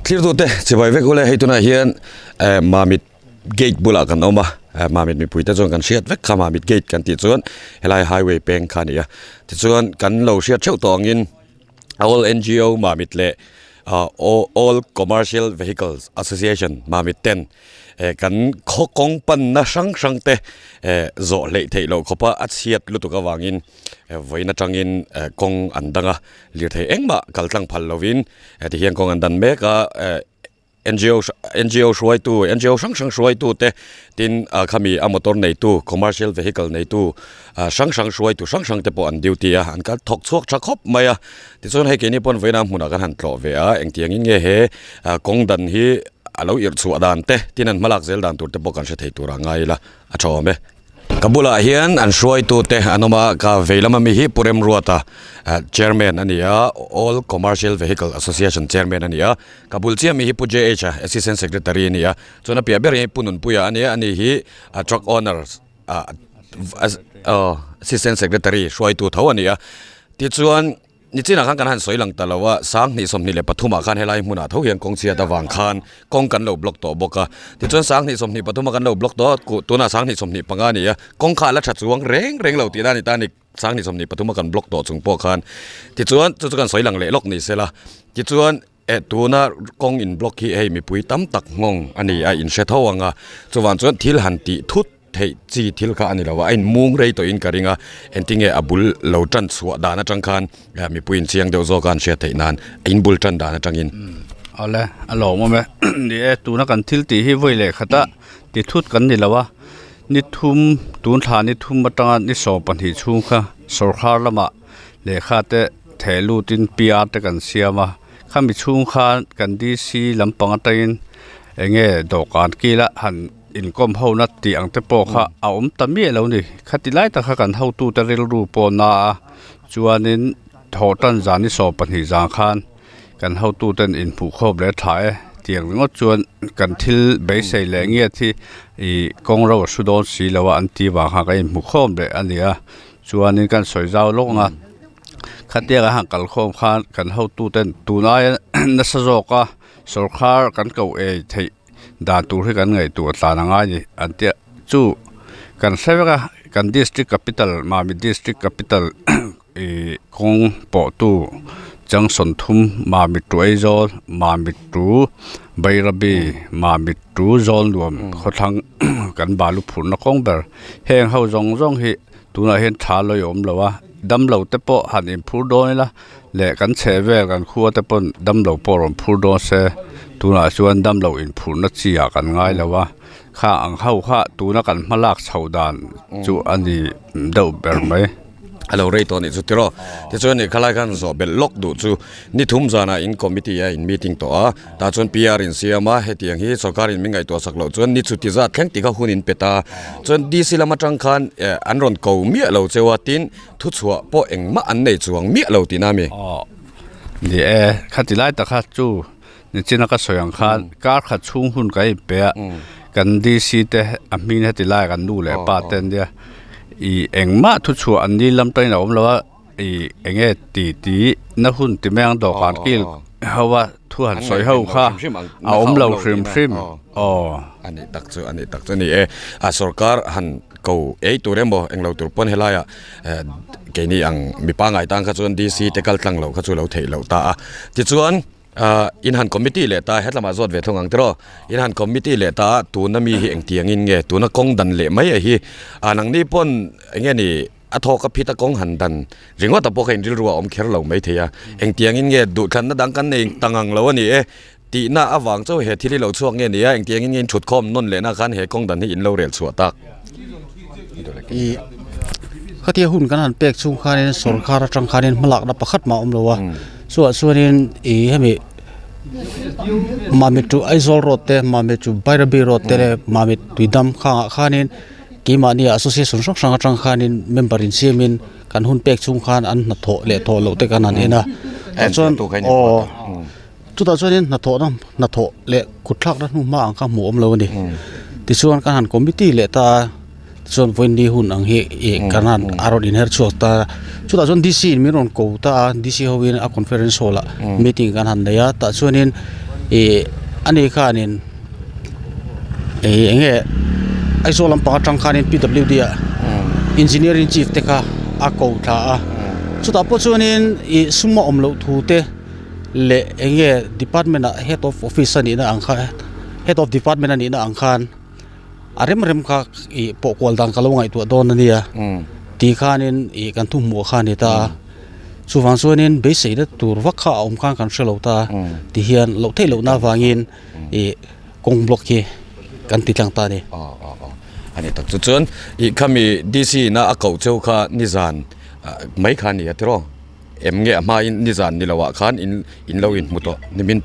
Thlirtute chibai vek ule hei tunah hian eh Mamit gate bulah kan awm a eh Mamit mipui te chuan kan hriat vek kha Mamit gate kan tih chuan helai highway peng kha a ni a tichuan kan lo hriat theuh tawh angin All NGO Mamit leh ah All Commercial Vehicles Association Mamit ten eh kan khaw kawng panna hrang hrang te eh zawh hleih theih loh khawpa a chhiat lutuk avangin eh vawiin atangin eh kawng an dang a lirthei engmah kal tlang phal lovin eh tihian kawng an dan mek a eh NGO NGO hruaitu NGO hrang hrang hruaitu te tin ah khami a motor neitu commercial vehicle neitu ah hrang hrang hruaitu hrang hrang te pawh an duty a an kal thawk chhuak tha khawp mai a tichuan hei keini pawn vawiin a hmunah kan han tlawh ve a engtiangin nge he ah kawng dan hi a lo irh chhuah dan te tin an hmalak zel dan tur te pawh kan hre thei tur a ngai ila a tha awm e. Ka bulah hian an hruaitute an awm a, ka vei lama mi hi Pu Remruata chairman a ni a, All Commercial Vehicle Association chairman a ni a, ka bul chiah mi hi Pu JH a Assistant Secretary a ni a, chuan a piah ber hi Pu Nunpuia a ni a, ani hi Truck Owners Assistant Secretary hruaitu tho a ni a, tichuan. Nichinah khan kan han sawi lang ta lo a, 2024 ah khan helai hmunah tho hian kawng chhiat avang khan kawng kan lo block tawh bawk a. Tichuan 2023 a kan lo block tawh a, tunah 2025 a ni a, kawng kha a la tha chuang reng reng lo tihna a ni ta a ni, 2023 a kan block tawh chung pawh khan. Tichuan chu chu kan sawi lang leh lawk ni sela, tichuan eh tuna kawng in block hi hei mipui tam tak nghawng a ni a, in hre tho ang a, chuvang chuan thil han tih thut theih chi thil kha a ni lo a, a inmung rei tawhin ka ring a, engtinge a bul lo tan chhuah dan atang khan mipui inchiang deuh zawk a an hriat theih nan a inbul tan dan atangin. Awle, a lawmawm e. Ni e, tuna kan thil tih hi vawi leh khata ti thut kan ni lo a, ni thum, tun thla ni thum atanga ni 12 chhung kha sawrkhar lamah lehkha te theh lutin PR te kan siam a, khami chhung khan kan DC lampang atangin enge dawhkan kila han Inkawm hona tih ang te pawh kha a awm ta miah lo ni. Khati lai tak kha kan hotute rilru pawh na a, chuanin thawhtan zan ni 12 zang khan kan hotuten inhmuhkhawp leh tha e tiang ringawt chuan kan thil beisei leh ngiat hi ih kawng ro a hru dawn si lo a an ti vang khan kan inhmuhkhawm leh a ni a. Chuanin kan sawi zau lawk ang a, khatia kan han kalkhawm khan kan hotuten tun aia nasa zawka sawrkhar kan koh ei theih Dan tur hi kan ngaihtuah tlan a ngai ni an tia chu kan hre vek a kan district capital Mami district capital ih kawng pawh tu junction thum Mami to Aizawl Mami to Bairabi Mami to Zawlnuam khawthlang kan balu phurhna kawng ber heng ho zawng zawng hi tunah hian tha lawi a awm lo a damlo te pawh han inphur dawn ila. Leh kan chheh vel kan khua te pawn damlo pawh rawn phur dawn se tunah chuan damlo inphurhna chi ah kan ngai lo a kha ang ho kha tuna kan hma lak chhoh dan chu a ni deuh ber mai. A lo rei tawh a nih chu tiraw. Tichuan nih khalai khan zawh belh lawk duh chu ni thum zanah in committee a in meeting tawh a, tah chuan PR in siam a, hetiang hi sorkar in min ngaihtuah sak loh chuan ni chuti zat thleng ti kha hun in pe ta. Chuan DC lam atang khan an rawn ko miah lo cheu a, tin Thuchhuah pawh engmah an nei chuang miah lo tihna a mi? Aw, ni e, khati lai tak kha chu nichina ka sawi ang khan kar khat chhung hun ka inpe a, kan DC te a hming heti lai kan nu leh pa te an nia, ih engmah thuchhuah an ni lam tawhin a awm lo a, ih enge ti ti na hun ti mai ang dawhkan kil ho a thu han sawi ho kha a awm lo hrim hrim, aw. A nih tak chu, a nih tak chu a ni e, a sorkar han ko ei tur emaw englo tur pawn helaiah eh keini ang mi pangngai tan kha chuan DC te kal tlang loh kha chu lo theih loh ta a tichuan ah in han committee leh ta hetlamah zawt ve thung ang tiraw in han committee leh ta a tuna mi hi engtiangin nge tuna kawng dan leh mai a hi ah nangni pawn enge ni a thawk a phit a kawng han dan ringawt a pawh kha in rilru a awm kher lo mai thei a engtiangin nge duhthlanna dang kan nei ta ngang lo a ni e. Tihna avang chauh he thil hi lo chhuak nge ni a, engtiangin nge in thutkhawm nawn lehna khan he kawng dan hi in lo rel chhuah tak? I khatia hun kan han pek chhung khanin sawrkar atang khanin hmalakna pakhat mah a awm lo a, chuvah chuanin i hemi Mamit to Aizawl road te Mamit to Bairabi road te leh Mamit Tuidam khangah khanin keimahni association hrang hrang atang khanin member insiamin kan hun pek chhung khan an hnathawh leh thawh loh te kan han en a, tah chuan aw. Chutah chuanin hnathawhna hnathawh leh kutthlakna hnu hma ang kha hmuh awm lo a ni. Tichuan kan han committee leh ta a, tichuan vawiin hun ang hi ih kan han a rawn inher chhuak ta a. Chutah chuan DC in min rawn ko ta a, DC hoin a conference hall ah meeting kan han nei a, tah chuanin Ih ani khanin ih eng nge Aizawl lampang atang khanin P W D ah engineering chief te kha a ko thla a chutah pawh chuanin ih sum a awm loh thu te leh eng nge department ah head of office a nihna ang kha head of department a nihna ang khan a rem rem kha ih pawh kual dan ka lo ngaihtuah dawn a nia tih khanin ih kan thu hmuh kha a ni ta a chuvang chuanin beiseina tur vak kha a awm khan kan hre lo ta tihian loh theih lohna avangin ih kawng block hi kan ti tlang ta a ni. A ni tak chu chuan ih khami D C ina a koh cheu kha nizan mai kha a ni a tiraw? Em nge a hmain nizan ni loah khan in in lo inhmu tawh nimin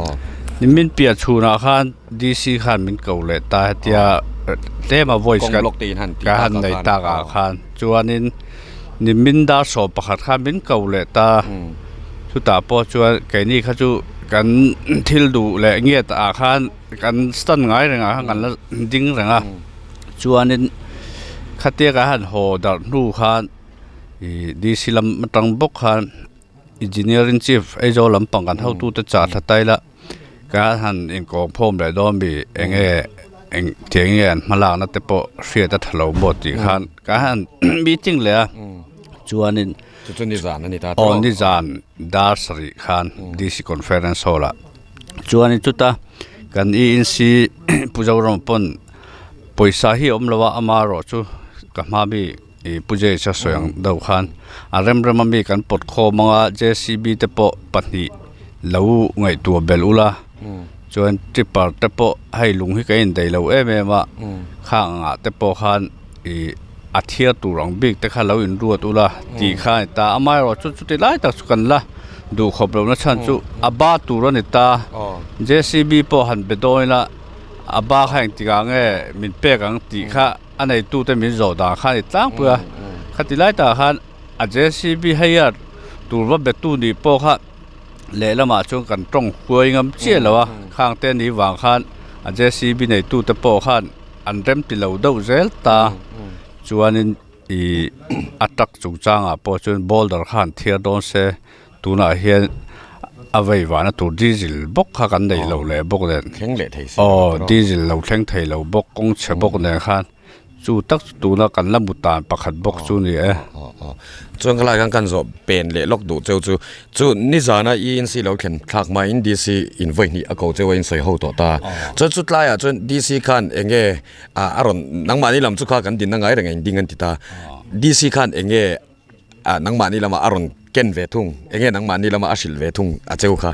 aw. Nimin piah chhunah khan DC khan min ko leh ta hetia tlema voice ka ka han nei takah khan chuanin nimin dar sawm pakhat khan min ko leh ta chutah pawh chuan keini kha chu kan thil duh leh ngiat ah khan kan stand ngai rengah khan kan la ding reng a chuanin khatia ka han haw darh hnu khan. Ih D C lam atang bawk khan engineering chief Aizawl lampang kan hotute chah thla ta ila ka han inkawm khawm leh dawn mi eng nge eng tiang nge an hma lakna te pawh hriat a tha lo maw tih khan ka han meeting leh a chuanin Chu chu nizan a ni ta aw nizan dar sarih khan D C conference hall ah chuanin chuta kan E N C Pu Zoram pawn pawisa hi a awm lo a amaherawh chu ka hma mi. Ih Pu James a sawi ang deuh khan a rem rem ami kan pawt khawm ang a J C B te pawh pahnih lo ngaihtuah belh ula chuan tipper te pawh hei lung hi ka indaih lo em em a khang angah te pawh khan ih a thiar tur ang bik te kha lo inruat ula tih kha a ni ta amaherawh chu chuti lai tak chu kan la duh khawp lohna chhan chu a ba tur a ni ta J C B pawh han be dawn ila a ba kha engtikah nge min pek ang tih kha. A neitute min zawh dan kha a ni tlangpui a, khati lai takah khan a J C B hire tur va betu nih pawh kha lehlamah chuan kan tawng huai ngam chiah lo a, khang te ni vang khan a J C B neitute pawh khan an rem ti lo deuh zel ta chuanin ih a truck chungchangah pawh chuan boulder kha an thiar dawn se tunah hian a vei vahna tur diesel bawk kha kan neih loh leh bawk nen thleng leh thei si aw diesel lo thleng thei lo bawk kawng chhe bawk nen khan chu tak chu tuna kan la hmu tan pakhat bawk chu ni e. Chuan ka lai khan kan zawh pen leh lawk duh cheu chu chu nizana E N C lo thlen thlak hmain D C in vawi hnih a ko cheu a in sawi ho tawh ta chuan chu tlaiah chuan D C khan eng nge a rawn nangmahni lam chu kha kan dinna ngai reng a in ding an ti ta D C khan eng nge Ah nangmahni lamah a rawn ken ve thung, enge nangmahni lamah a hrilh ve thung a cheu kha.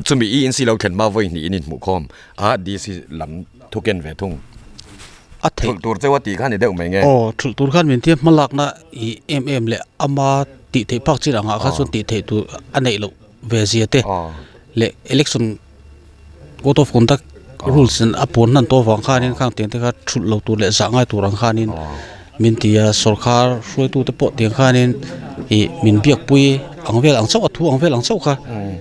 Chumi E N C lo thlen hma vawi hnih in inhmuh khawm a D C lam thu ken ve thung. A theih. Thulh tur cheu a tih kha ni deuh mai nge? Aw, thulh tur khan min tia hmalakna i em em leh ama tih theih phak chin angah kha chuan tih theih tur a neih loh ve zia te leh election code of conduct rules in a puan hnan tawh avang khanin khang tiang te kha thulh lo tur leh zah ngai tur ang khanin min ti a sawrkhar hruaitu te pawh tiang khanin ih min biak pui ang vel ang chauh a thu ang vel ang chauh kha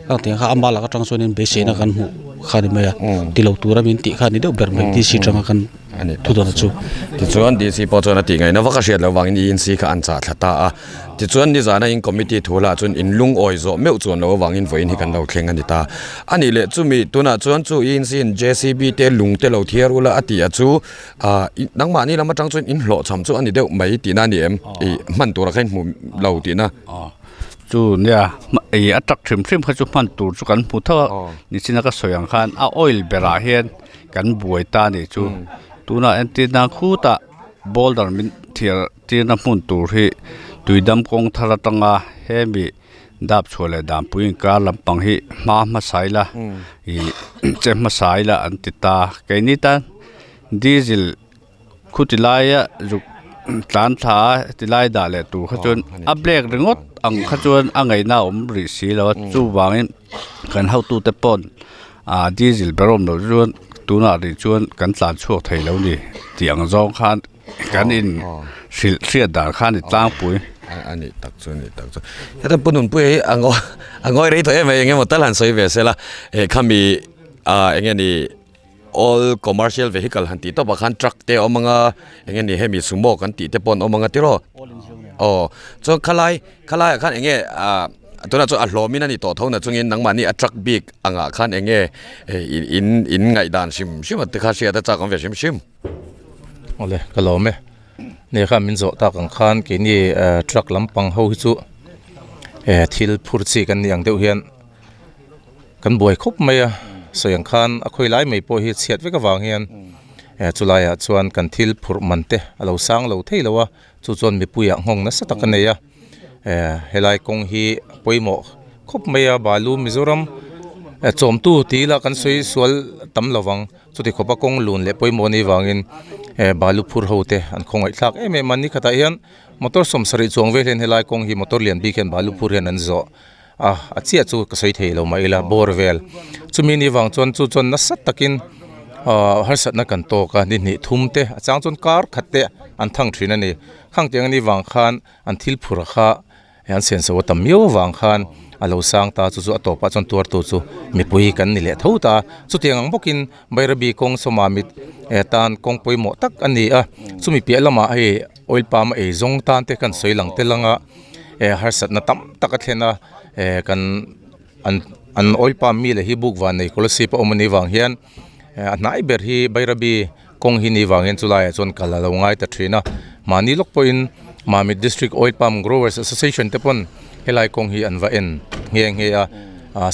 khang tiang kha ama lak atang chuanin beiseina kan hmuh kha ni mai a ti lo tura min tih kha ni deuh ber mai D C atanga kan thu dawn chu. Tichuan D C pawh chuan a tih ngaihna vak a hriat loh vangin E N C kha an chah thla ta a. Tichuan nizana in committee thu lah chuan in lungawi zawh meuh chuan loh avangin vawiin hi kan lo thleng a ni ta. A nih leh chumi tunah chuan chu E N C in J C B te lung te lo thiar ula a tih a chu ah nangmahni lam atang chuan in hlawhchham chu a ni deuh mai tihna a ni em? Ih hman tura kha in hmu lo tihna. Chu nia ih a tak hrim hrim kha chu hman tur chu kan hmu tho a, nichina ka sawi ang khan a oil berah hian kan buai ta a nih chu. Tunah entir nan khutah boulder min thiar Tirna hmun tur hi tuidam kawng thar atanga hemi dap chhuah leh danpui inkar lampang hi hma hmasa ila ih che hmasa ila an ti ta. Keini tan diesel khu ti laia zuk tlan thla a ti lai dah leh tur kha chuan a black ringawt ang kha chuan a ngaihna a awm rih si lo a chuvangin kan hotute paw'n ah diesel ber awm loh chuan tunah rih chuan kan tlan chhuak thei lo ni tih ang zawng khan. Kan in hrilh hriat dan kha a ni tlangpui. A nih tak chu a nih tak chu. Heta Pu Nunpuia hi a ngawi a ngawi rei tawh em mai eng emaw tal han sawi ve sela eh khami ah eng nge ni all commercial vehicle han tih tawpah khan truck te a awm ang a eng nge ni hemi sumo kan tih te pawh an awm ang a tiraw? Aw chuan khalai khalaiah khan eng nge ah. tunah chuan a hlawmin a ni tawh tho na chungin nangmahni a truck bik angah khan eng nge in in ngaihdan hrim hrim a te kha hriat a chak awm ve hrim hrim. Awle ka lawm e. Ni khan min zawh tak ang khan keini truck lampang ho hi chu thil phur chi kan nih ang deuh hian kan buai khawp mai a sawi ang khan a khawi lai mai pawh hi chhiat vek avang hian chulaiah chuan kan thil phurh man te a lo sang lo thei lo a chu chuan mipuiah nghawng nasa tak a nei a helai kawng hi a pawimawh khawp mai a balu Mizoram chawmtu tih ila kan sawi sual tam lo vang. Chuti khawpa kawng lun leh pawimawh anih vangin eh balu phur ho te an khawngaih thlak em em a ni khatah hian motor sawmsarih chuang vel hian helai kawng hi motor lian bik hian balu phur hian an zawh a a chiah chu ka sawi thei lo mah ila bawr vel chumi ni vang chuan chu chuan nasa takin ah harsatna kan tawk a ni hnih thum te a chang chuan kar khat te an thang thin a ni khang tiang anih vang khan an thil phur kha. He an senso a tam miau avang khan a lo sang ta chu chu a tawpah chuan tuartu chu mipui kan ni leh tho ta. Chutiang ang bawkin Bairabi kawng sawma mit eh tan kawng pawimawh tak a ni a, chumi piah lamah hei oil palm a ei zawng tan te kan sawi lang tel anga eh harsatna tam tak a thlen a eh kan an an oil palm mi leh hi buk van nei scholarship a awm anih vang hian eh a hnai ber hi Bairabi Kawng hi ni vangin chulaiah chuan kal a lo ngai ta thin a, mahni lawk pawhin Mamit District Oil Palm Growers Association te pawn helai kawng hi an va en nghe nghe a,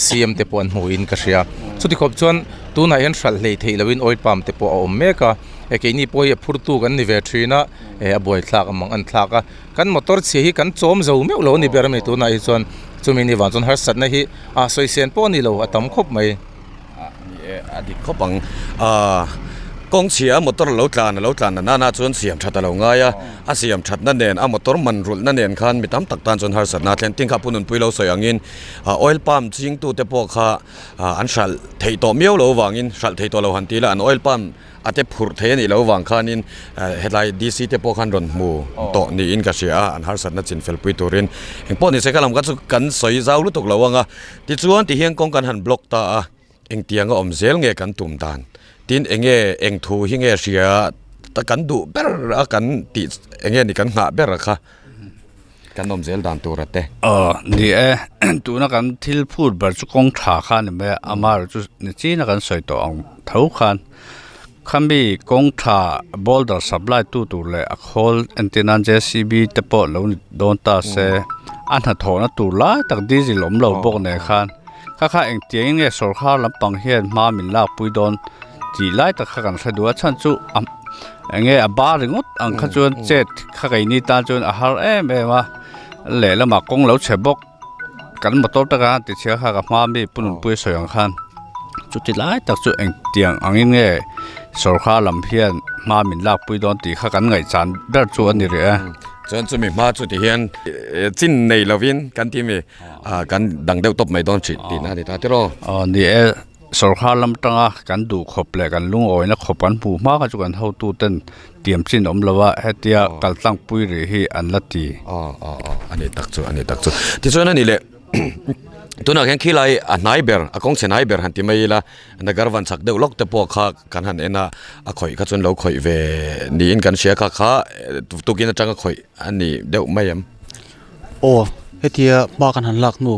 CM te pawh an hmuhin ka hria. Chuti khawp chuan tunah hian hralh hlei theih lohin oil palm te pawh a awm mek a, e keini pawh hi a phurtu kan ni ve thin a, e a buaithlak a mang an thlak a, kan motor chhia hi kan chawm zo meuh lo a ni ber a ni tunah hi chuan chumi ni vang chuan harsatna hi a sawi sen pawh a ni lo a tam khawp mai. Ni e, a dik khawp ang. Aaa kawng chhia motor lo tlan a lo tlan na nana chuan siam that a lo ngai a, a siam thatna nen a motor man rulhna nen khan mi tam tak tan chuan harsatna a thlen. Tin kha Pununpui lo sawi angin oil palm chingtute pawh kha an hralh theih tawh miau lo vangin hralh theih tawh lo han ti ila an oil palm a te phurh thei a nih loh vang khanin hetlai DC te pawh khan rawn hmu tawh niin ka hria a, an harsatna chin felpui turin engpawh ni se kha lam kha chu kan sawi zau lutuk lo ang a. Tichuan ti hian kawng kan han block ta a, engtiang a awm zel nge kan tum dan? Tin enge eng thu hi nge hria ta kan duh ber a kan tih enge ni kan nghah ber a kha kan awm zel dan tur a te. Aw ni e, tuna kan thil phut ber chu kawng tha kha a ni mai a, amaherawh chu ni china kan sawi tawh ang tho khan khami kawng tha boulder supply tu tur leh a khawl entir nan JCB te pawh lo ni dawn ta se a hnathawhna tur lai tak diesel awm lo bawk nen khan kha kha engtiang in nge sawrkar lampang hian hma min lak pui dawn tih lai tak kha kan hre duh a chhan chu a eng nge a bar ringawt ang kha chuan chet kha keini tan chuan a har em em a lehlamah kawng lo chhe bawk. Kan motor taka ti chhia kha ka hma mi pu nunpui sawi ang khan chuti lai tak chu engtiang angin nge sawrkar lam hian hma min lakpui dawn tih kha kan ngaihchan ber chu a ni rih e. Chuan chumi hma chu ti hian chin nei lovin kan ti mi kan dang deuh tawp mai dawn thin tihna a ni ta tiraw. Aw ni e. Sawrkar lam atanga kan duh khawp leh kan lungawina khawp kan hmuh hma kha chu kan hotuten tiam chin awm lo a, hetia kal tlangpui rih hi an la ti. Aw aw aw a ni tak chu a ni tak chu. Tichuan a ni leh tunah khian khilai a hnai ber a kawng chhe hnai ber han ti mai ila Nagar van chak deuh lawk te pawh kha kan han en a, a khawih kha chuan lo khawih ve niin kan hria kha kha tukin atanga khawih a ni deuh mai em? Aw, hetia hma kan han lak hnu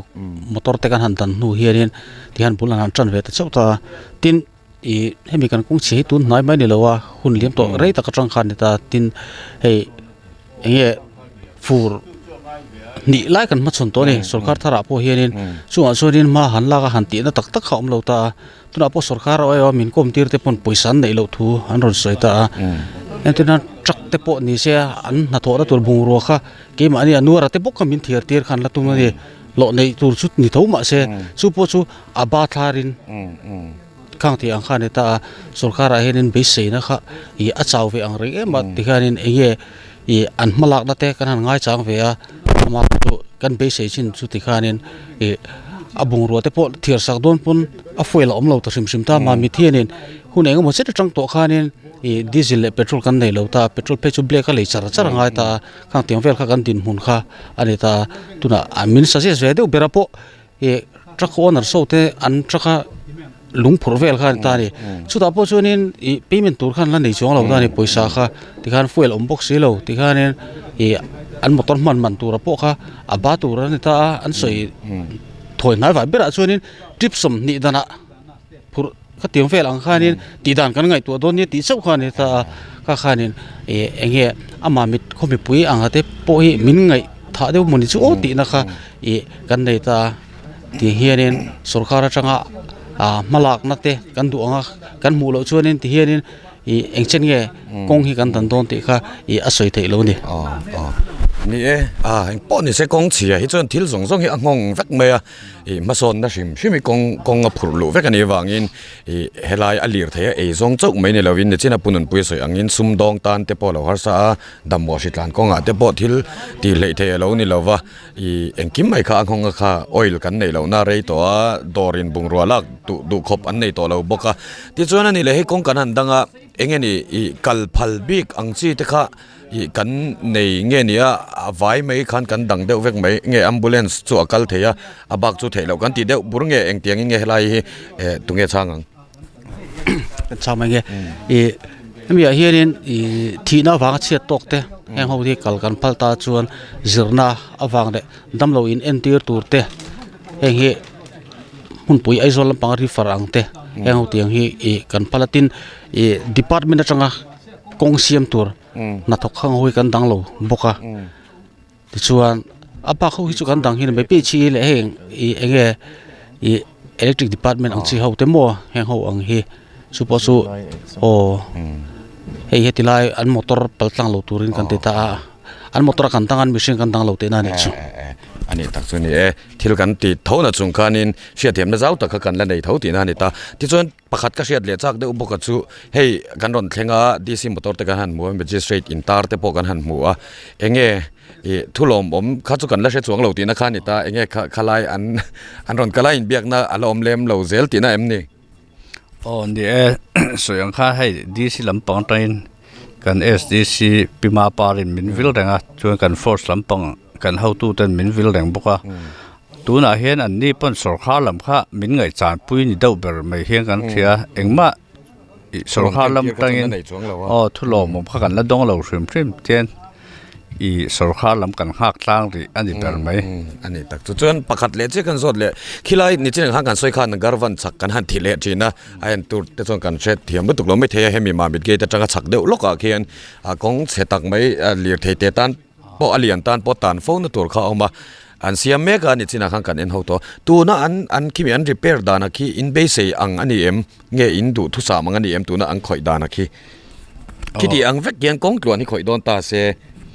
motor te kan han dan hnu hianin tihian bul an han tan ve ta chauh ta a, tin ih hemi kan kawng chhe hi tun hnai mai ni lo a, hun liam tawh rei tak atang khan a ni ta, tin hei eng nge fur hnih lai kan hmachhawn tawh a ni sorkar tharah pawh hianin chungah chuanin hma han lak a han tihna tak tak kha a awm lo ta a. Tunah pawh sorkar a awm min kawm tir te pawn pawisa an neih loh thu an rawn sawi ta a, entirna truck te pawh ni se an hnathawhna tur bungrua kha keimahni a nuara te bawk kha min thiar tir kha an la tum a ni, hlawh neih tur chu ni tho mah se chu pawh chu a ba thlarin khang tih ang kha a ni ta a, sorkarah hianin beiseina kha ih a chau ve ang reng em a tikhianin eng nge ih an hmalakna te kan han ngaichang ve a amah chu kan beisei chin chu tikhianin ih a bungrua te pawh thiar sak dawn pawn a fuel a awm lo ta hrim hrim ta mah mi thianin hun eng emaw zet atang tawh khanin ih diesel leh petrol kan nei lo ta petrol phei chu black a lei char char a ngai ta a khang tiang vel kha kan dinhmun kha a ni ta a tunah min suggest ve deuh ber a pawh ih truck owner saw te an truck a lung phurh vel kha a ni ta a ni chutah pawh chuanin ih payment tur khan la nei chuang lo ta a ni pawisa kha tikhan fuel awm bawk si lo tikhanin ih. an motor hman man tura pawh kha a ba tur a ni ta a an sawi thawi hnai vah berah chuanin trip 20 danah phurh khatiang vel ang khanin tih dan kan ngaihtuah dawn nia tih chauh kha a ni ta a kha khanin ih eng nge ama mit khaw mipui ang te pawh hi min ngaih thah deuh mawni chu aw tihna kha ih kan nei ta a tih hianin sorkar atanga ah hmalakna te kan duh ang a kan hmuh loh chuanin ti hianin ih eng chen nge kawng hi kan dan dawn tih kha ih a sawi theih lo a ni. Ni e, ah engpawh ni se kawng chhia hi chuan thil zawng zawng hi a nghawng vek mai a. Ih hmasawnna hrim hrim hi kawng kawng a phurh luh vek a nih avangin ih helai a lir thei a ei zawng chauh mai ni lovin nichin a pununpui a sawi angin sumdawng tan te pawh a lo harsa a damdawi hri tlan kawngah te pawh thil tih hleih theih a lo ni lo va ih engkim mai kha a nghawng a kha oil kan neih lohna a rei tawh a dawr in bungrua lak duh duh khawp an nei tawh lo bawk a tichuan a ni leh hei kawng kan han dang a eng nge ni ih kal phal bik ang chi te kha. Ih kan nei nge nia a vai mai khan kan dang deuh vek mai nge ambulance chu a kal thei a a bak chu theih loh kan tih deuh bur nge engtiang in nge helai hi eh tunge chhang ang. Kan chhang mai nge ih hemi ah hianin ih thihna avanga chhiat tawk te heng ho hi kal kan phal ta chuan zirna avang leh damlo in entir tur te heng hi hmunpui Aizawl lampanga refer ang te heng ho tiang hi ih kan phal a tin ih department atanga. Kawng siam tur hnathawk khang ho hi kan dang lo bawk a tichuan a bak ho hi chu kan dang hi mai peh chi leh heng ih eng nge ih electric department ang chi ho te maw heng ho ang hi chu pawh chu aw hei heti lai an motor pal tlang lo turin kan ti ta a an motor a kan dang a mihring kan dang lo tihna a nih chu. A nih tak chu a ni e thil kan ti tho na chung khanin hriatthiamna zau tak kha kan la nei tho tihna a ni ta tichuan. Pakhat ka hriat leh chak deuh bawk a chu hei kan rawn thleng a DC motor te kan han hmu a magistrate in tar te pawh kan han hmu a enge ih thu lawmawm kha chu kan la hre chuang lo tihna kha a ni ta enge kha khalai an an rawn kal a inbiakna a la awm lem lo zel tihna em ni? Aw ni e sawi ang kha hei DC lampang atangin kan SDC Pi Maparin min vil reng a chuan kan force lampang kan hotuten min vil reng bawk a. Tunah hian an ni pawn sawrkhar lam kha min ngaihchanpui ni deuh ber mai hian kan hria engmah ih sawrkhar lam tangin aw thu lawmawm kha kan la dawng lo hrim hrim tian ih sawrkhar lam kan nghak tlang rih a ni ber mai. A ni tak chu chuan pakhat leh chiah kan zawt leh khilai nichin ang khan kan sawi khan Garvan chhak kan han ti leh thin a a en tur te chuan kan hre thiam lutuk lo maithei a hemi Mamit gate atanga chhak deuh lawkah khian a kawng chhe tak mai lirthei te tan pawh a lian tan pawh tan fo na tur kha a awm a, an siam mek a ni chinah khan kan en ho tawh. Tuna an an khimi an repair danah khi in beisei ang a ni em? Nge in duh thusam ang a ni em tuna an khawih danah khi? Khiti ang vek hian kawng tluan hi khawih dawn ta se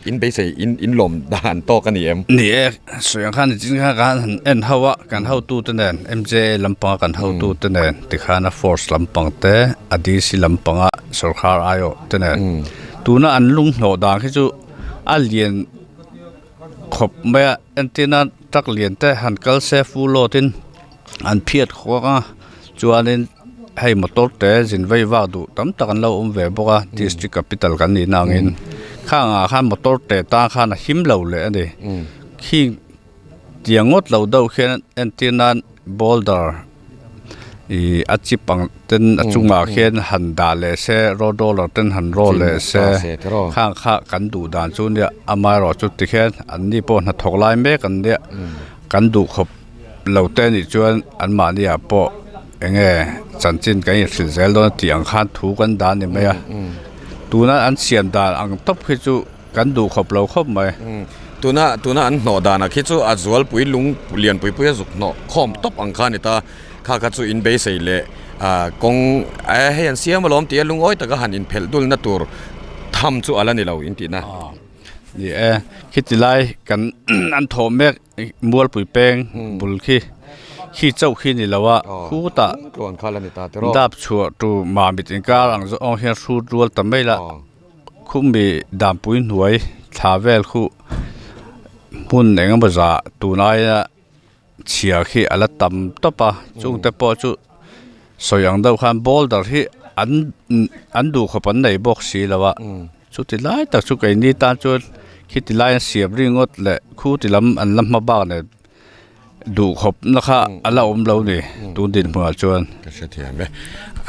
in beisei in in lawm dan tawk a ni em? Ni e, sawi ang khan nichin khan kan han en ho a, kan hotute nen MJA lampanga kan hotute nen tikhan a force lampang te a DC lampanga sawrkhar aiawh te nen tuna an lunghnawh dan khi chu a lian khawp mai a entirna truck lian te han kal se full load in an phiat khawk a chuanin hei motor te zin vei vak duh tam tak an lo awm ve bawk a district capital kan nih na angin khang ah khan motor te tan khan a him lo leh a ni khing tiang ngawt lo deuh khian entir nan boulder. Ih a chip ang ten a chungah khian han dah leh se road roller ten han roll leh se khang kha kan duh dan chu nia amaherawh chu tikhian an ni pawh hnathawk lai mek an nia kan duh khawp lo te anih chuan anmahni ah pawh eng nge chanchin kan inhrilh zel dawn a tih ang khan thu kan dah a ni mai a tuna an siam dan ang tawp khi chu. Kan duh khawp lo khawp mai. Tuna tuna an hnawh danah khi chu a zualpui lung lianpui pui a zuk hnawh khawm tawp ang kha a ni ta. Kha kha chu in beisei leh ah kawng eh hei an siam alawm tih a lungawi taka han inphelh dulna tur tham chu a la ni lo in tihna. Ni e, khiti lai kan an thawh mek Mualpui peng bul khi khi chauh khi ni lo a khutah dap chhuah tur mamit inkar ang zawng hian hrut rual ta mai la. Khumbi danpui hnuai thla vel khu hmun eng emaw zah tun aia chhia khi a la tam tawp a chungte pawh chu sawi ang deuh khan boulder hi an an duh khawp an nei bawk si lo a chuti lai tak chu keini tan chuan khiti lai an siam ringawt leh khu ti lam an la hma bak nen duh khawp na kha a la awm lo ni tun dinhmunah chuan. Ka hrethiam e.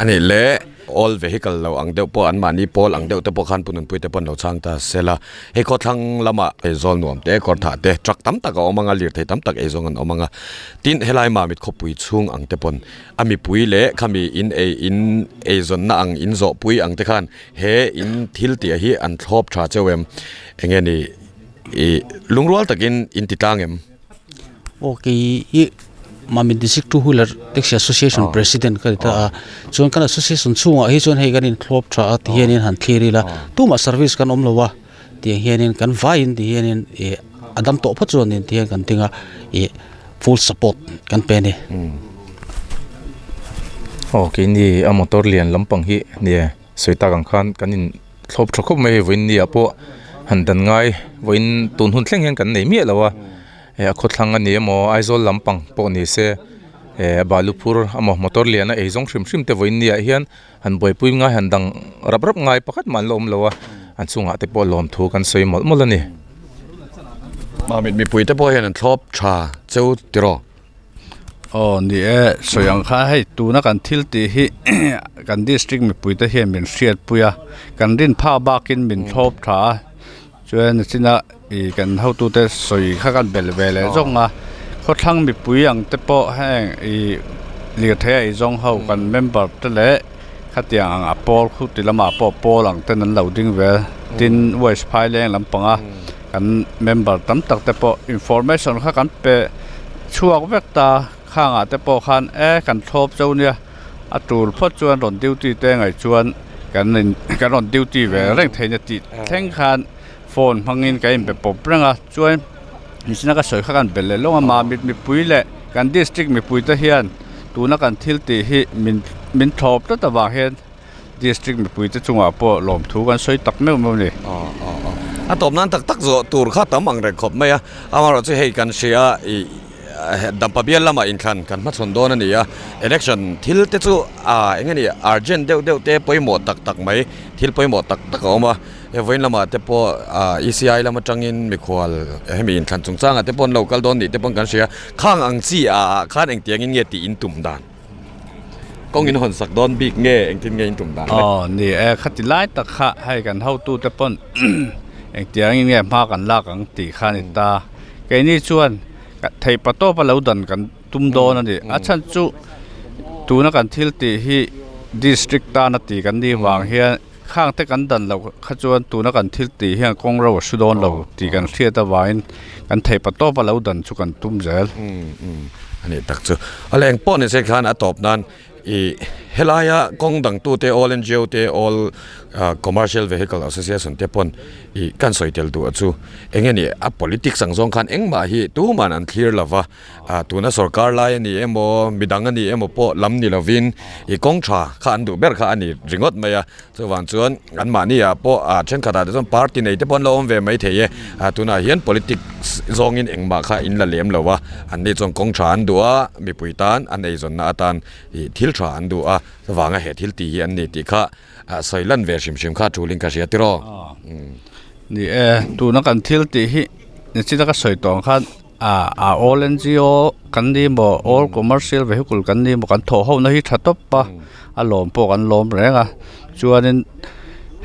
A nih le. All vehicle lo ang deuh pawh an mahni pawl ang deuh te pawh khan Pununpui te pawh an lo chhang ta sela. Hei khawthlang lama eizawl nuam te, kawr thah te, truck tam tak a awm anga, lirthei tam tak eizawng an awm anga. Tin, helai Mamit khawpui chhung ang te pawn a mipui leh khami in ei in eizawnna ang in zawhpui ang te khan he in thil tih hi an thlawp tha cheu em? Enge ni i lungrual takin in ti tlang em? Aw kei hi Mamit District Two Wheeler Taxi Association President ka ni ta a, chuan kan association chhungah hi chuan hei kan inthlawp tha a ti hianin han thlir ila tumah service kan awm lo a tiang hianin kan vaiin ti hianin ih a dam tawh phawt chuan ti hian kan ding a ih full support kan pe a ni. Aw keini a motor lian lampang hi nia sawi tak ang khan kan in thlawp tha khawp mai vawiin ni ah pawh han dan ngai vawiin tun hun thleng hian kan nei miah lo a eh a khawthlang a ni emaw Aizawl lampang pawh ni se eh balu phur emaw motor lian a ei zawng hrim hrim te vawiin ni ah hian han buaipui ngai han dang rap rap ngai pakhat mah an la awm lo a an chungah te pawh lawmthu kan sawi mawlh mawlh a ni. Mamit mipui te pawh hian an thlawp tha cheu tiraw. Aw ni e, sawi ang kha hei tuna kan thil tih hi kan district mipui te hian min hriatpui a, kan rin phak bakin min thlawp tha a, chuan nachina ih kan hotute sawi kha kan bel ve leh zawng a, khawthlang mipui ang te pawh heng ih lirthei a eizawng ho kan member te leh khatiang ang a pawl khu ti lamah pawh pawl ang ten an lo ding ve a, tin west phaileng lampanga. Kan member tam tak te pawh information kha kan pe chhuak vek ta khangah te pawh khan e kan thlawp chauh nia a tul phawt chuan rawn duty te ngaih chuan kan in kan rawn duty ve reng thei nia tih thleng khan phone hmangin kan inbe pawp reng a chuan nichina ka sawi kha kan belh leh lawng a mamit mipui leh kan district mipui te hian tuna kan thil tih hi min min thlawp tlat avang hian. District mipuite chungah pawh lawmthu kan sawi tak meuh meuh a ni. A tawp nan tak tak zawh tur kha tam ang reng khawp mai a, amaherawhchu hei kan hria ih Dampa bial lamah inthlan kan hmachhawn dawn a ni a, election thil te chu ah eng nge ni urgent deuh deuh te pawimawh tak tak mai thil pawimawh tak tak a awm a, hei vawiin lamah te pawh ah ECI lam atangin mikhual hemi inthlan chungchangah te pawh an lo kal dawn nih te pawh kan hria, khang ang chi ah khan engtiangin nge tih in tum dan? Kawng in hawn sak dawn bik nge engtin nge in tum dan le? Aw ni e, khati lai tak kha hei kan hotu te pawn engtiangin nge hma kan lak ang tih kha a ni ta. Keini chuan theih pa tawp a lo dan kan tum dawn a ni. A chhan chu tuna kan thil tih hi district tana tih kan nih vang hian khang te kan dan loh kha chuan tuna kan thil tih hian kawng ro a su dawn lo tih kan hriat avangin kan theih pa tawp a lo dan chu kan tum zel. A nih tak chu. A leng pawh ni se khan a tawp nan ih helaia kawng dang tu te all NGO te all commercial vehicle association te pawn ih kan sawi tel duh a chu eng nge ni a politics ang zawng khan engmah hi tuman an thlir lova. Ah tuna sorkar lai a ni emaw midang a ni emaw pawh lam ni lovin ih kawng tha kha an duh ber kha a ni ringawt mai a chuvang chuan an mahni ah pawh ah thenkhat ah te chuan party nei te pawh an lo awm ve mai thei e ah tunah hian politics zawngin engmah kha in la lem lo a an ni chuan kawng tha an duh a mipui tan an eizawnna atan ih thil tha an duh a chuvanga he thil tih hi an ni tih kha ah sawi lan ve hrim hrim kha a tulin ka hria tiraw. Ni e tuna kan thil tih hi nichina ka sawi tawh ang khan. A all NGO kan ni maw all commercial vehicle kan ni maw kan thawh ho na hi tha tawp a a lawm pawh kan lawm reng a chuanin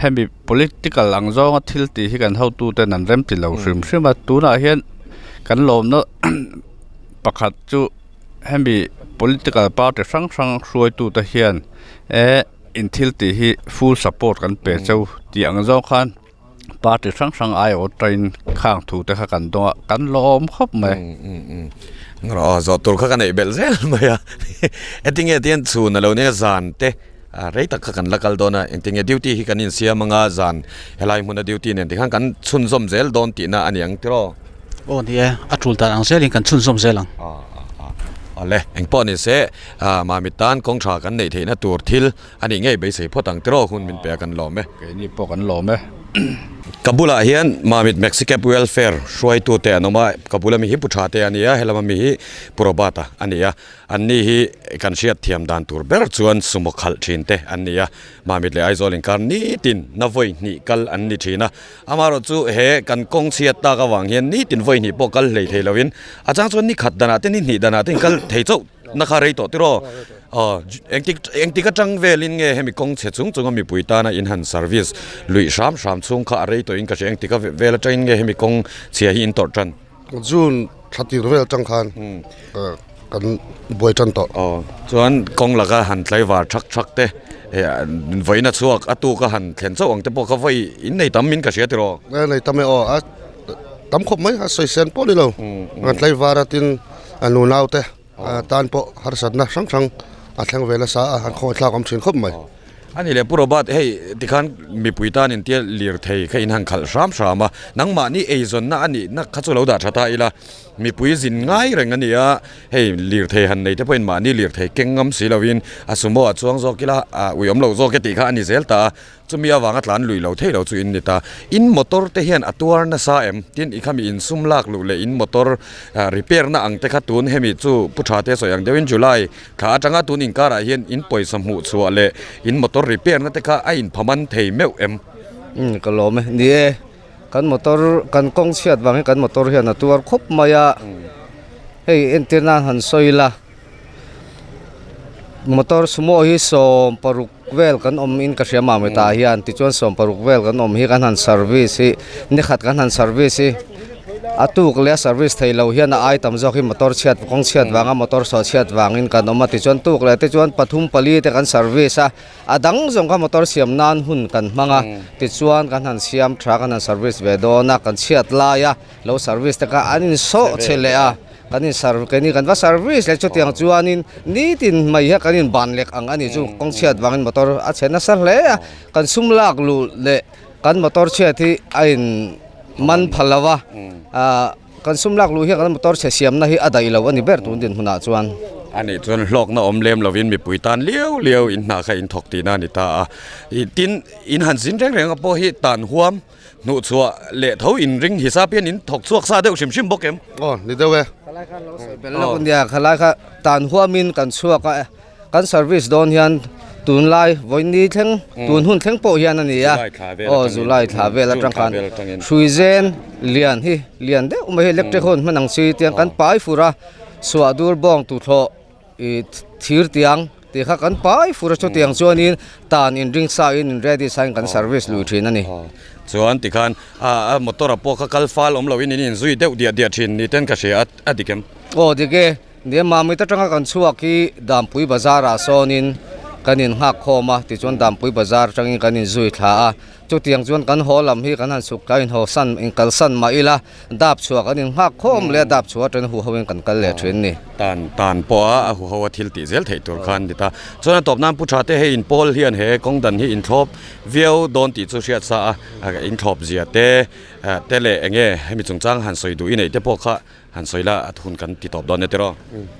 hemi political ang zawnga thil tih hi kan hotu ten an rem ti lo hrim hrim a tunah hian kan lawmna pakhat chu hemi political party hrang hrang hruaitu te hian eh in thil tih hi full support kan pe cheu tih ang zawng khan. Party hrang hrang aiawh tain khang thu te kha kan dawng a, kan lawm khawp mai. Aw zawh tur kha ka neih belh zel mai a, engtinge tihian chhun a lo nia zan te rei tak kha kan la kal dawn a, engtinge duty hi kan insiam anga zan helai hmuna duty nen tikhan kan chhunzawm zel dawn tihna a ni ang tiraw? Aw ni e, a tul dan ang zelin kan chhunzawm zel ang. Awle, engpawh ni se Mamit tan kawng tha kan neih theihna tur thil A nih ngei beisei phawt ang tiraw hun min pe a kan lawm e. Keini pawh kan lawm e. Ka bulah hian Mamit Maxicab Welfare hruaitute an awm a, ka bula mi hi Pu Tha te a ni a, helama mi hi Pu Robert-a a ni a. Anni hi kan hriat thiam dan tur ber chuan sumo khalh thin te an ni a, Mamit leh Aizawl inkar nitin na vawi hnih kal an ni thin a. Amaherawh chu he kan kawng chhiat tak avang hian nitin vawi hnih pawh kal hlei thei lovin a chang chuan ni khat danah te ni hnih danah te in kal thei chauh. Na kha rei tawh tiraw? Aw, engtik engtik atang velin nge hemi kawng chhe chung chunga mipui tana in han service luih hram hram chhung kha a rei tawhin ka hria engtik a vel atangin nge hemi kawng chhia hi in tawrh tan? June thla tir vel atang khan kan buai tan tawh. Aw, chuan kawng laka han tlaivar thak thak te vawiin a chhuak a tuk a han thlen chauh ang te pawh kha vawi in nei tam in ka hria tiraw? Nei tam e aw, a tam khawp mai a sawi sen pawh ni lo, kan tlaivar a tin a nunau te. Tan pawh harsatna hrang hrang a thleng ve nasa a, an khawngaihthlak awm thin khawp mai. A ni leh Pu Robert, hei tikhan mipui tan intia lirthei kha in han khalh hram hram a, nangmahni eizawnna a nihna kha chu lo dah tha ta ila, mipui zin ngai reng a ni a, hei lirthei han nei te pawhin mahni lirthei keng ngam si loin a sumo ah chuang zawk ila, uiawm lo zawk e tih kha a ni zel ta a. Chumi avanga tlan lui lo thei lo chu in ni ta. In motor te hian a tuar nasa em? Tin, i khami insum lak luh leh in motor repair na ang te kha tun hemi chu Pu Tha te sawi ang deuhin July thla atanga tun inkarah hian in pawisa hmuh chhuah leh in motor repair na te kha a inphaman thei meuh em? Umm ka lawm e. Ni e, kan motor kan kawng chhiat vang hi kan motor hian a tuar khawp mai a. Hei entir nan han sawi ila motor sumo hi 16 vel kan awm in ka hria mah tah hian tichuan 16 vel kan awm hi kan han service hi ni khat kan han service hi a tuk leh a service thei lo hian a ai tam zawk hi motor chhiat kawng chhiat vanga motor sawh chhiat vangin kan awm a tichuan tuk leh te chuan pathum pali te kan service a a dang zawng kha motor siam nan hun kan hmang a tichuan kan han siam tha kan han service ve dawn a kan chhiat lai a lo service te kha an insawh chhe leh a. Kan in serve keini kan va service leh chutiang chuanin nitin mai hian kan in ban lek ang a ni chu kawng chhiat vangin motor a chhe nasa hle a kan sum lak luh leh kan motor chhiat hi a in man phal lo va ah kan sum lak luh hian kan motor chhe siamna hi a daih lo a ni ber tun dinhmunah chuan. A nih chuan hlawkna awm lem lovin mipui tan liau liau in hna kha in thawk tihna a ni ta a tin in han zin reng reng a pawh hi tan huam. Hnuh chhuah leh tho in ring hisap hian in thawk chhuak sa deuh hrim hrim bawk em? Aw, ni deuh e. Khalai khan lo sawi belh lawk ania, khalai kha tan huamin kan chhuak a, kan service dawn hian tunlai vawiin thleng, tun hun thleng pawh hian a ni a, aw July thla vel atang khan hrui zen lian hi lian deuh mai hi electric hun hman ang chi tiang kan pai fur a, suah dur bawng tuthlawh Ih thir tiang tih kha kan pai fur a chutiang chuanin tan in ring sa in in ready sa in kan service lui thin a ni. Chuan tikhan a motor a pawh kha kal fal awm loin in inzui deuh diah diah thin ni ten ka hria a a dik em? Aw dik e, nia Mamit atanga kan chhuak hi Dampui bazar ah sawnin kan in nghak khawm a tichuan Dampui bazar atangin kan inzui thla a. Chutiang chuan kan haw lam hi kan han chhuk tlai in haw san in kal san mah ila dap chhuah kan in nghak khawm leh a dap chhuah atangin hu ho in kan kal leh thin ni. Tan tan pawh a a hu ho a thil tih zel theih tur khan ni ta. Chuan a tawp nan Pu Tha te hei in pawl hian he kawng dan hi in thlawp viau dawn tih chu hriat sa a in thlawp zia te te leh eng nge hemi chungchang han sawi duh i neih te pawh kha han sawi la a hun kan ti tawp dawn nia tiraw.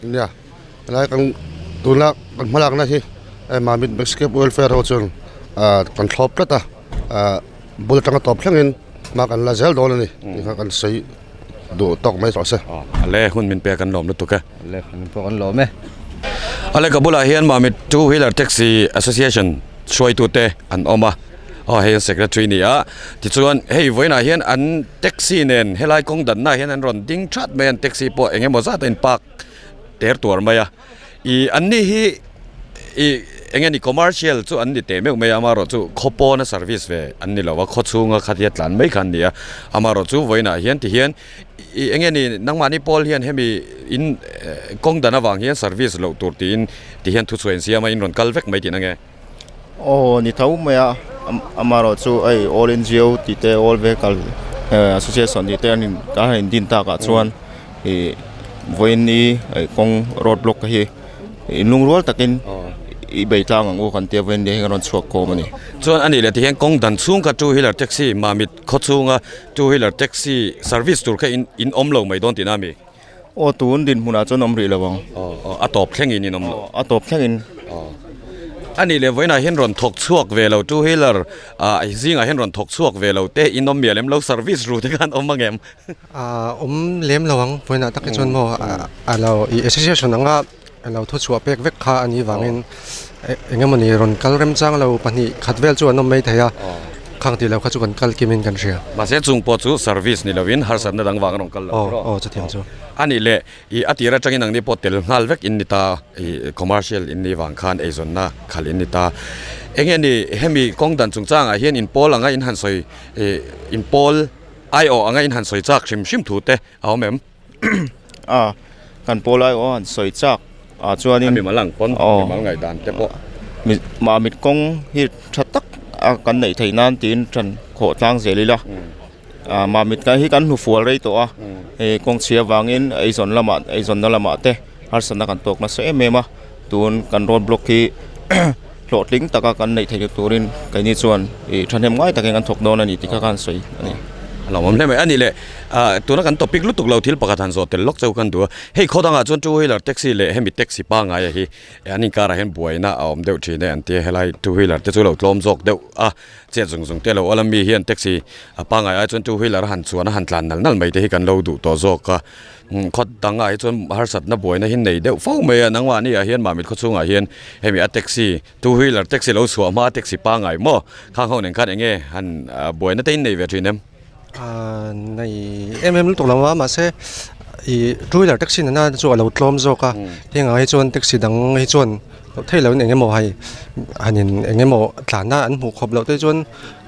Nia helai kan tuna kan hmalakna hi Mamit Mexico Welfare ho chuan kan thlawp tlat a bul atanga tawp thlengin hma kan la zel dawn a ni tih kha kan sawi duh tawk mai tawh se. Ale hun min pek an lawm lutuk e. Ale hun pawh kan lawm e. Ale ka bulah hian Mamit Two Wheeler Taxi Association hruaitute an awm a. Aw hei an secretary ni a tichuan hei vawiinah hian an taxi nen helai kawng danna ah hian an rawn ding that mai a an taxi pawh eng emaw zat a in park ter tuar mai a ih an ni hi ih eng nge ni commercial chu an ni teh meuh mai a amaherawhchu khaw pawna service ve an ni lo a khaw chhunga khatia tlan mai kha an ni a amaherawhchu vawiinah hian tihian ih eng nge ni nangmahni pawl hian hemi in kawng dan avang hian service loh tur tiin tihian thuchhuah insiam a in rawn kal vek mai tihna nge. Aw ni tho mai a amaherawh chu hei all N_G_O tih te all vehicle association tih te an in ka han in din tak ah chuan ih vawiin ni kawng road block te hi inlungrual takin i bei tlang ang u kan tia vawiin ni hi kan rawn chhuak khawm a ni. Chuan a nih leh tihian kawng dan chhung kha two wheeler taxi Mamit khaw chhunga two wheeler taxi service tur kha in in awm lo mai dawn tihna a mi? Aw tun dinhmunah chuan awm rih lo ang. Aw aw a tawp thlengin in awm lo. Aw a tawp thlengin. Aw a nih leh vawiinah hian rawn thawk chhuak ve lo two wheeler ah zingah hian rawn thawk chhuak ve lo te in awm mial em lo service ru te khan awm ang em? Ah awm lem lo ang vawiinah tak hi chuan maw a lo ih association anga a lo thuchhuah pek vek kha a nih vangin eng emawni rawn kal remchang lo pahnih khat vel chu an awm mai thei a. Khang tih lo kha chu kan kal kim in kan hria. Mahse chung pawh chu service ni lovin harsatna dang vang a rawn kal lo tawh. Aw chutiang chu. A nih leh i a tir atangin ang ni pawh tel nghal vek in ni ta i commercial in nih vang khan eizawnna khalh in ni ta. Enge ni hemi kawng dan chungchangah hian in pawl anga in han sawi i in pawl aiawh anga in han sawi chak hrim hrim thu te a awm em? A kan pawl aiawh a han sawi chak ah chuanin A mimal ang pawn mimal ngaihdan te pawh. Mamit kawng hi tha tak a kan neih theih nan tiin ṭan khawh tlang zel ila Mamit kan hi kan hnu fual rei tawh a hei kawng chhia vangin eizawn lamah eizawnna lamah te harsatna kan tawk nasa em em a tun kan road block hi hlawhtling taka kan neih theih turin keini chuan ih thahnem ngai takin kan thawk dawn a ni tih kha khan sawi a ni. A lo awm hle mai a ni le tuna kan topic lutuk lo thil pakhat han zawh tel lawk chauh kan duh a hei khaw dangah chuan two wheeler taxi leh hemi taxi pangngai hi an inkarah hian buaina a awm deuh thin e an tia helai two wheeler te chu lo tlawm zawk deuh a chet zung zung te lo awm a mi hian taxi a pangngai ai chuan two wheeler a han chuan a han tlan nal nal mai te hi kan lo duh tawh zawk a khaw dangah hi chuan harsatna buaina hi nei deuh fo mai a nangmahni ah hian mamit khaw chhungah hian hemi a taxi two wheeler taxi lo chhuah hma a taxi pangngai maw khang ho nen khan eng nge han buaina te in nei ve thin em? Nei em em lutuk lo a mahse ih two wheeler taxi nana chu a lo tlawm zawk a heng ah hi chuan taxi dang hi chuan loh theih loh in eng emaw hei han in eng emaw tlanna an hmuh khawp loh te chuan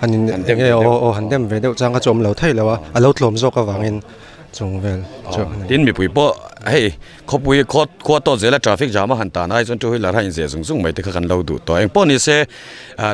han in eng nge aw aw han dem ve deuh chang kha chu awm lo theih lo a a lo tlawm zawk avangin chung vel chu a ni. Tin mipui pawh hei Khawpui khaw khua tawt zela traffic jam a han tan ai chuan two wheeler a inzeh zung zung mai te kha kan lo duh tawh. Engpawh ni se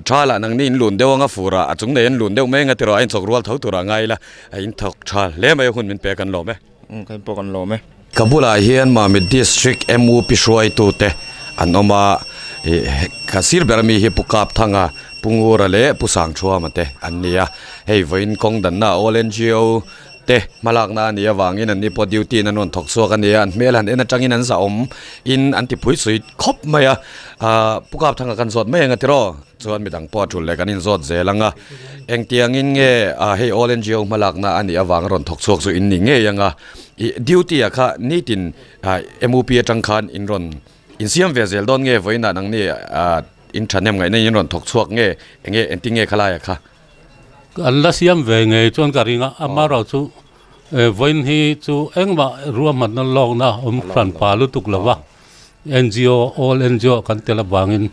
tha lah nangni in lun deuh anga furah a chung nei an lun deuh mai anga tiraw a inchawk rual tho turah ngai ila a inthawk tha hle mai a hun min pe kan lawm e. Umm kan pawh kan lawm e. Ka bulah hian Mamit District MUP hruaitute an awm a, ih ka sir ber ami hi Pu Kapthanga, Pu Ngura leh Pu Sangthuama te an ni a, hei vawiin kawng danna All NGO te hmalakna a nih avangin an ni pawh duty in an rawn thawk chhuak a ni a, an hmel han en atangin an zahawm in an ti phui sui khawp mai a, ahh Pu Kapthanga kan zawt mai ang a tiraw chuan midang pawh a tul leh kan inzawt zel ang a, engtiangin nge ah hei All NGO hmalakna a nih avanga rawn thawk chhuak chu in ni ngei ang a, ih duty ah kha nitin ah MUP atang khan in rawn insiam ve zel dawn nge vawiinah nangni ah in thahnem ngaihna in rawn thawk chhuak nge enge engtin nge khalai ah kha. An la siam ve ngei chuan ka ring a, amaherawh chu vawiin hi chu engmah ruahmanna lawkna awm hran pa lutuk lo va, NGO, all NGO kan tel avangin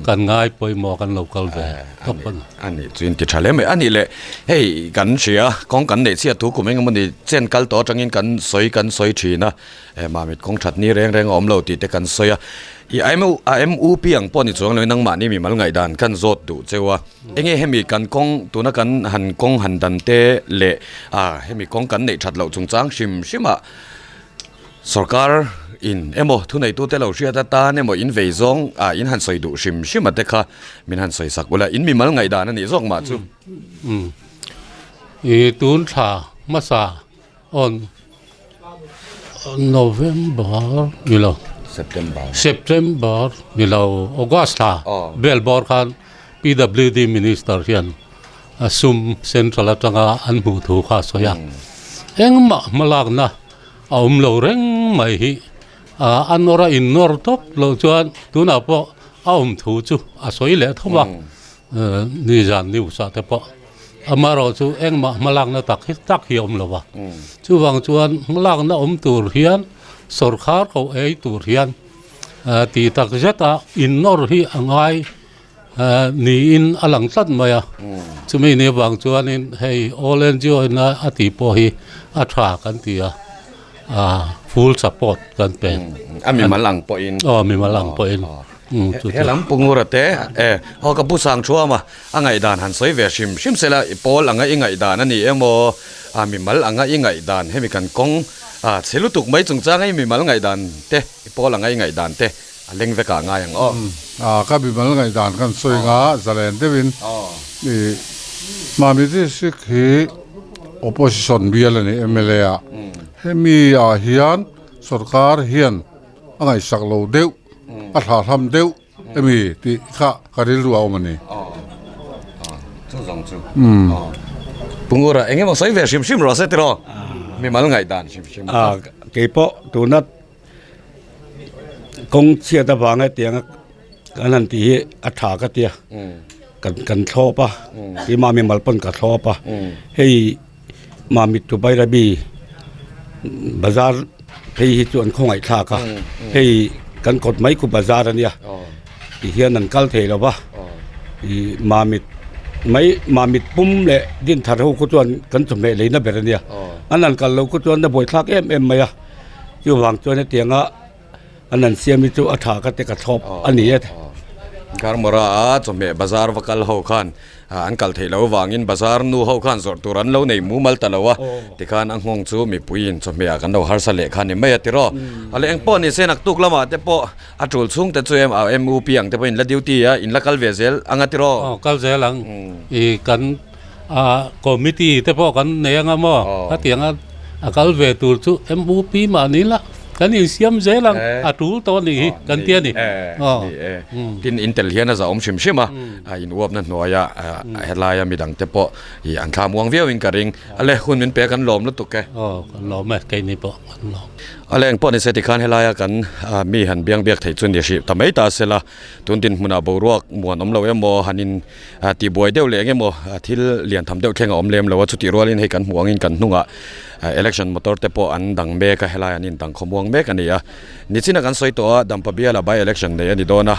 kan ngai pawimawh kan lo kal ve tawp a ni. A nih chu in ti tha hle mai. A nih leh hei kan hria kawng kan neih chhiat thu kum engemaw ni chen kal tawh atangin kan sawi kan sawi thin a, Mamit kawng that ni reng reng a awm lo tih te kan sawi a, i a MUP ang pawh ni chuang lo in nangmahni mimal ngaihdan kan zawt duh cheu a, enge hemi kan kawng tuna kan han kawng han dan te leh a hemi kawng kan neih that loh chungchang hrim hrim ah sorkar in emaw thuneitu te lo hriat atan emaw in vei zawng ah in han sawi duh hrim hrim a te kha min han sawi sak ula in mimal ngaihdan a nih zawk mah chu. I tun thla hmasa On November ni lo September September ni lo August thla vel bawr khan PWD Minister hian a sum Central atanga an hmuh thu kha a sawi a, engmah hmalakna a awm lo reng mai hi a nawr a innawr tawp loh chuan tunah pawh a awm thu chu a sawi leh tho a. Nizan news ah te pawh amaherawh chu engmah hmalakna tak hi tak hi a awm lo va, chuvang chuan hmalakna awm tur hian sawrkhar ko ei tur hian tih tak zet a innawr hi a ngai niin a lang tlat mai a, chumi ni avang chuanin hei All NGO ina a tih pawh hi a tha kan ti a, full support kan pe. A mimal ang pawhin. Aw mimal ang pawhin. He lam Pungura te e haw ka pu sang thuam a, a ngaihdan han sawi ve hrim hrim sela i pawl anga i ngaihdan a ni emaw a mimal anga i ngaihdan hemi kan kawng a chhe lutuk mai chungchanga i mimal ngaihdan te i pawl anga i ngaihdan te a leng vek ah ngai ang aw. A ka mimal ngaihdan kan sawi nga zalen deuhin i Mami District hi Opposition bial a ni mla ah hemi ah hian sorkar hian a ngaihsak lo deuh a thlahhlam deuh emi tih kha ka rilru a awm a ni. Chu zawng chu. Pungura eng emaw sawi ve hrim hrim rawh se tiraw mimal ngaihdan hrim hrim kha. Kei pawh tuna kawng chhiat avanga tianga kan han tih hi a tha ka tia. Kan kan thlawp a, keimah mimal pawn ka thlawp a, hei Mamit to Bairabi bazar phei hi chu an khawngaih thlak a, hei kan kawt mai khu bazar a nia ti hian an kal thei lo va, ih Mamit mai Mamit pum leh Dinthar ho khu chuan kan chawhmeh leina ber a nia, an han kal loh khu chuan a buaithlak em em mai a, chuvang chuan hetianga. An an siam hi chu a tha ka te ka thlawp a ni e. Garmawra a chawhmeh bazar va kal ho khan an kal theih loh avangin bazar nu ho khan zawrh tur an lo nei mumal ta lo a, tikhan a nghawng chu mipuiin chawhmeh ah kan lo harsa leh kha ni mai a tiraw. A leh engpawh ni se naktuk lamah te pawh a tul chhung te chu em MUP ang te pawh in la duty a in la kal ve zel ang a tiraw. Aw kal zel ang i kan Committee te pawh kan nei anga maw? Khatianga a kal ve tur chu MUP mah ni la kan insiam zel ang, a tul tawh a nih hi kan ti a ni. Tin, in tel hian a zahawm hrim hrim a, in uapna hnuaia helaia midang te pawh i an thla muang viauin ka ring. A le, hun min pe kan lawm lutuk e. Aw, kan lawm e, keini pawh kan lawm. A le, engpawh ni se tikhan helaia kan mi han biang biak theih chu ni hrih ta mai ta sela, tun dinhmunah boruak muan awm lo emaw han in Tihbuai deuh leh engemaw thil lian tham deuh thleng a awm lem lo a, chutih rualin hei kan hmuh angin kan hnungah election motor te pawh an dang mek a, helai an indang khawmuang mek a ni a. Nichina kan sawi tawh a, Dampa biala by election nei a ni dawn a,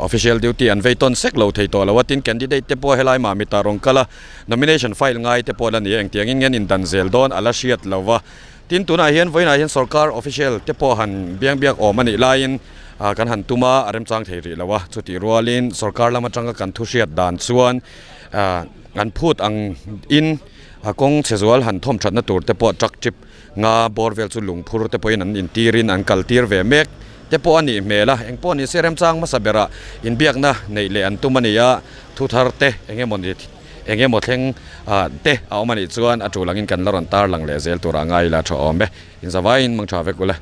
official duty an vei tawn sek lo thei tawh lo a, tin candidate te pawh helai mah mitah rawn kal a, nomination file ngai te pawh la ni a, engtiangin nge an indan zel dawn a la hriat lo va. Tin tunah hian vawiinah hian sorkar official te pawh han biang biak awm a nih laiin kan han tum a, a remchang thei rih lo a, chutih rualin sorkar lam atanga kan thu hriat dan chuan an phut ang in kawng chhe zual han thawm thatna tur te pawh truck trip nga bawr vel chu lungphur te pawhin an intirin an kal tir ve mek te pawh a nih hmel a, engpawh ni se remchang hmasa berah inbiakna neih leh an tum a ni a, thu thar te eng emaw ni. Eng emaw thleng te a awm a nih chuan a tul angin kan la rawn tar lang leh zel turah ngai ila tha awm e. Inzavaiin mang tha vek ule.